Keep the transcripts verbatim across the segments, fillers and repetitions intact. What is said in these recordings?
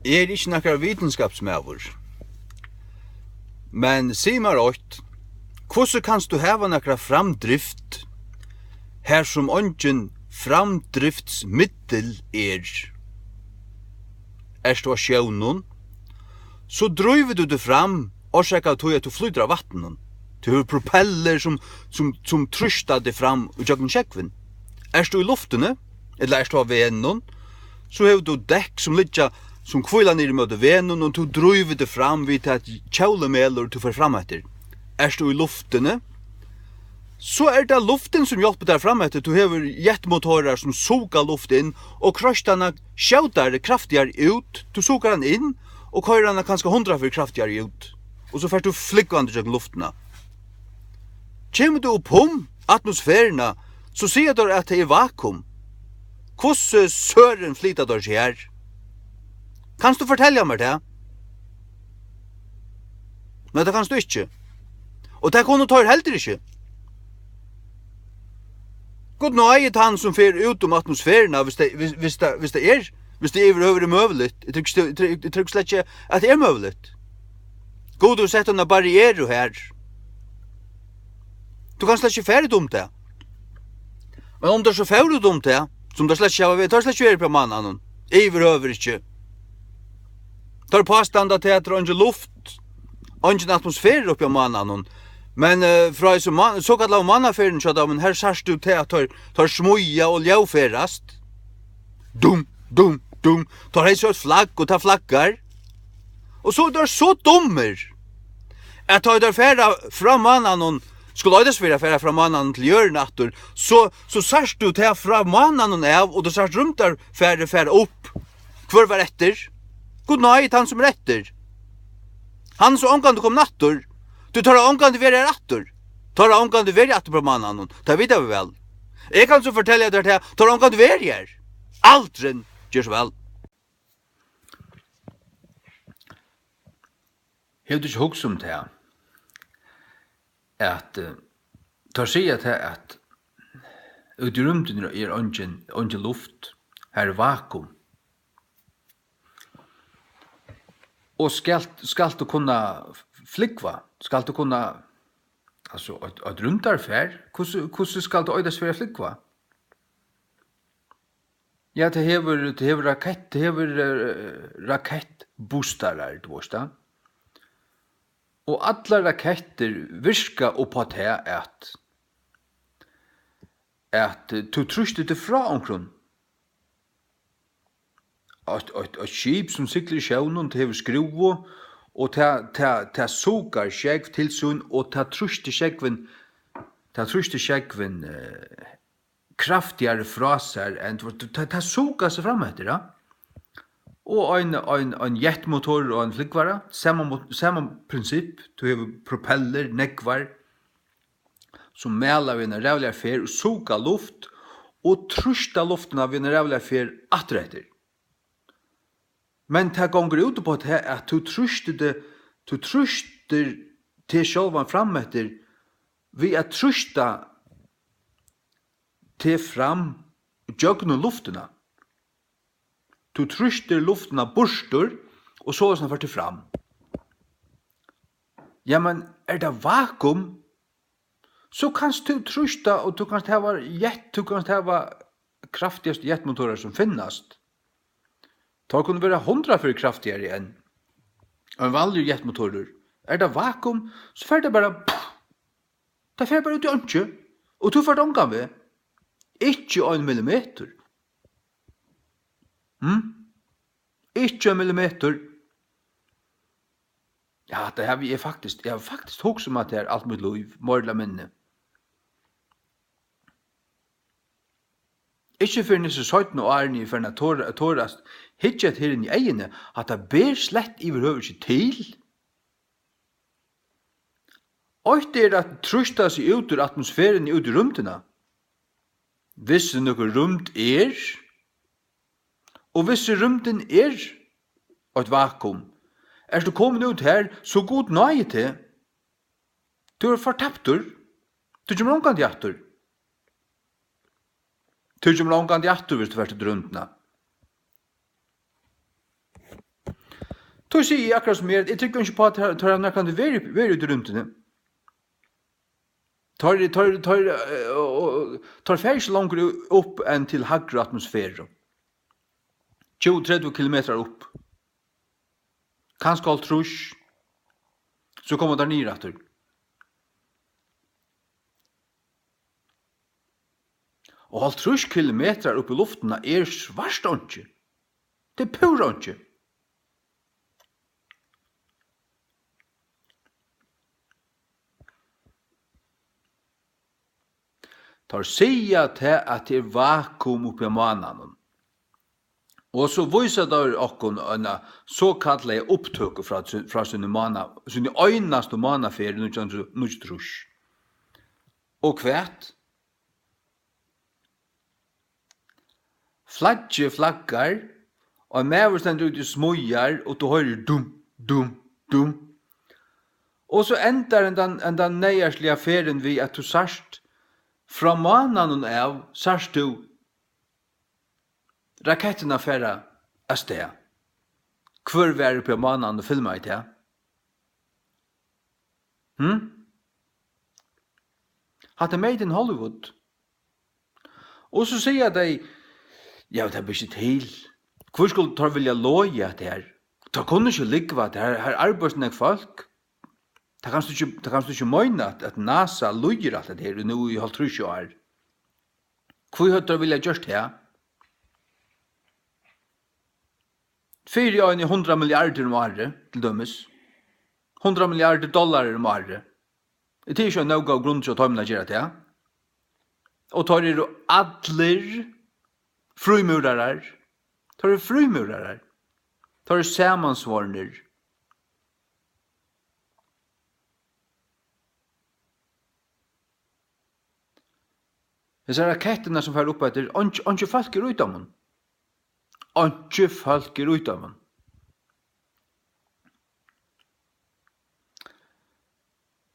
Eg eri ikki nakar vitinskapsmaður, men sig mær eitt, hvussu kanst tú hava nakra framdrift, har sum eingin framdriftsmiddil er? Ert tú á sjónum, so drívur tú teg fram, orsakað av tí, at tú flýtur á vatninum. Tú hevur propeller, sum, sum, sum trýsta teg fram ígjøgnum sjógvin. Ert tú í luftini, ella ert tú á vegnum, so hevur tú dekk, sum liggja sum hvíla niður ímóti vegnum, og tú drívur teg fram við tað, at hjólið melur, tú fer fram eftir. Ert tú í luftini, so er tað luftin, sum hjálpir tær fram eftir. Tú hevur jetmotorar, sum suga luft inn og kroysta hana skjótari, kraftigari út. Tú sugar hann inn og koyrir hana kanska hundrað ferð kraftigari út, og so fert tú flúgvandi gjøgnum luftina. Kemur tú upp um atmosferuna, so siga teir, at tað er vakuum. Hvussu søren flyta teir seg har? Kanst tú fortelja mær tað? Nei, tað kanst tú ikki. Og tað kunnu teir heldur ikki. Gud náði tann, sum fer út um atmosferuna, viss tað, viss, viss tað, viss tað er, viss tað yvirhøvur er møguligt. Eg trúgvi ikki, eg trúgvi, eg trúgvi slett ikki, at tað er møguligt. Gud hevur sett eina barrieru har. Tú kanst slett ikki fara út um tað. Men um teir so fóru út um tað, sum teir slett ikki hava verið, teir slett ikki verið uppi á mánanum, yvirhøvur ikki. Teir pástanda, at tað er eingin luft, eingin atmosfera uppi á mánanum. Men, eh, frá hesum mán-, sokallaðu mánaferðum hjá teimum, her sært tú tað, at teir, teir smíða og ljóðferðast. Dum, dum, dum. Teir hava so eitt flagg, og tað flaggar. Og so eru teir so dummir, at tá teir fara frá mánanum, skulu leita seg fyri at fara frá mánanum til jørðina aftur, so, so sært tú tað frá mánanum av, og tú sært rúmdarfarið fara upp. Hvør var eftir? Gud náði tann, sum er eftir. Hann, sum ongantíð kom aftur. Tí teir hava ongantíð verið har aftur. Teir hava ongantíð verið aftur frá mánanum. Tað vita vit væl. Eg kann so fortelja tær tað, teir hava ongantíð verið har. Aldrin. Ger so væl. Hevur tú ikki hugsað um tað, at, eh, teir siga tað, at úti í rúmdini er eingin, eingin luft, har er vakuum. Og skalt, skalt tú kunna flúgva, skalt tú kunna, altso, eitt, eitt rúmdarfar, hvussu, hvussu skalt tú eita seg fyri at flúgva? Ja, tað hevur, tað hevur rakett, tað hevur, eh, rakettboostarar, tú veist tað. Og allar rakettir virka upp á tað, at, at, eh, tú trýstir teg frá onkrum. Eitt, eitt, eitt skip, sum siglir í sjónum, tað hevur skrúvu, og tað, tað, tað sugar sjógv til sín, og tað trýstir sjógvin, tað trýstir sjógvin, eh, kraftigari frá sær enn, tú veist, tað, tað sugar seg fram eftir, ja. Og ein, ein, ein jetmotor og ein flúgvara, sama mo-, sama prinsipp, tú hevur propeller, nógvar, sum mala við eina ræðuliga ferð og suga luft og trýsta luftina við eina ræðuliga ferð aftur eftir. Men tað gongur út upp á tað, at tú trýstir teg, tú trýstir teg sjálvan fram eftir við at trýsta teg fram gjøgnum luftina. Tú trýstir luftina burtur, og soleiðis fert tú fram. Ja, men er tað vakuum, so kanst tú trýsta, og tú kanst hava jet, tú kanst hava kraftigastu jetmotorar sum finnast. Teir kunnu vera hundrað ferð kraftigari enn ein vanligur jetmotorur. Er tað vakuum, so fer tað bara, puff, tað fer bara út í einki, og tú fert ongan veg. Ikki ein millimetur. Hm? Ikki ein millimetur. Ja, tað havi eg faktiskt, eg havi faktiskt hugsað um hatta her alt mítt lív, meira ella minni. Ikki fyrr enn hesi seinnu árini eg farin at tora, at tora at hyggja at her inn í eyguni, at tað ber slett yvirhøvur ikki til. Eitt er at trýsta seg út úr atmosferuni út í rúmdina, viss nøkur rúmd er, og viss rúmdin er eitt vakuum, ert tú komin út har, so Gud náði teg. Tú ert fortaptur. Tú kemur ongantíð aftur. Tú kemur ongantíð aftur, viss tú fert út í rúmdina. Hví sigi eg akkurát sum er, at eg trúgvi ikki uppá, at teir, teir hava nakrantíð verið, verið úti í rúmdini. Teir, teir, teir, eh, og, og, teir fara ikki longur upp enn til hægru atmosferu. Tjúgu, tretivu kilometrar upp. Kanska hálvtrýss. So koma teir niður aftur. Og hálvtrýss kilometrar upp í luftina er svart einki. Tað er púra einki. Teir siga tað, at tað er vakuum uppi á mánanum. Og so vísa teir okkum eina sokallaða upptøku frá, frá síni mána-, síni einastu mánaferð í nítjan hundrað og níggjuogtrýss. Og hvat? Flaggið flaggar, og ein maður stendur úti og smíðar, og tú hoyrir dum, dum, dum. Og so endar hendan, hendan neyðarsliga ferðin við, at tú sært, frá mánanum av, sært tú rakettina fara avstað. Hvør var uppi á mánanum og filmaði tað? Hm? Hatta er made in Hollywood. Og so siga tey, ja, tað ber ikki til. Hví skuldu teir vilja loya at tað her? Teir kunnu ikki lúgva, at her, her arbeiðir so nógv fólk. Tað kanst tú ikki, tað kanst tú ikki meina, at, at NASA lýgur alt hetta her nú í hálvtrýss ár. Hví høvdu teir viljað gjørt tað? Fyri eini hundrað milliardir um árið, til dømis. Hundrað milliardir dollarar um árið. Er tað ikki ein nóg góð grund hjá teimum at gera tað? Og teir eru allir frímúrarar. Teir eru frímúrarar. Teir eru samansvornir. Hesar rakettirnar, sum fara upp eftir, einki, einki fólk er í teimum. Einki fólk er í teimum.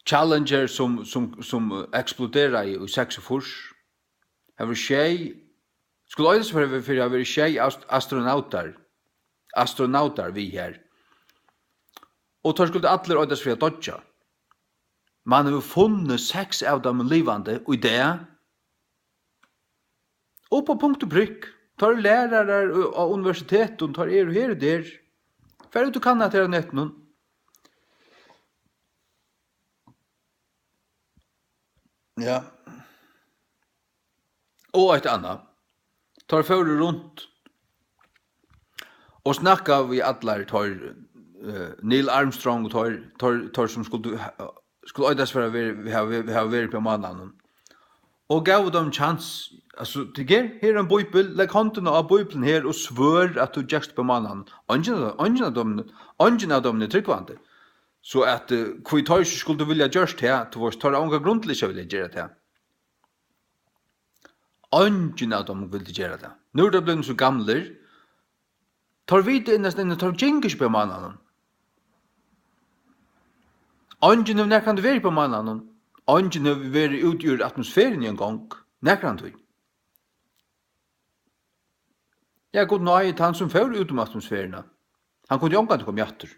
Challenger, sum, sum, sum eksploderaði í seksogfýrs, har vóru sjey, skuldi eitast fyri, fyri at vera sjey ast-, astronautar, astronautar við har. Og teir skuldu allir eitast fyri at doyggja. Man hevur funnið seks av teimum livandi í dag. Upp á punkt og prikk. Teir eru lærarar á universitetum, teir eru her og der. Far út og kanna tær á netinum. Ja. Og eitt annað. Teir fóru runt og snakkaðu við allar teir, eh, Neil Armstrong og teir, teir, teir sum skuldu, skuldu eitast fyri at vera, hava, hava verið uppi á mánanum. Og gavu teimum kjans, altso, tað ger, her er ein bíbel, legg hondina á bíbelin her og svør at tú gekst uppi á mánanum. Eingin av, eingin av teimum, eingin av teimum er trúgvandi. So at, eh, hví teir ikki skuldu vilja gjørt tað, tú veist, teir hava onga grund til ikki at vilja gera tað. Eingin av teimum vildi gera tað. Nú eru teir blivnir so gamlir. Teir vita innast inni, teir gingu ikki upp á mánanum. Eingin hevur nakrantíð verið upp á mánanum. Eingin hevur verið úti úr atmosferuni ein gong. Nakrantíð. Ja, Gud nei, tann sum fór út um atmosferuna. Hann kundi ongantíð komið aftur.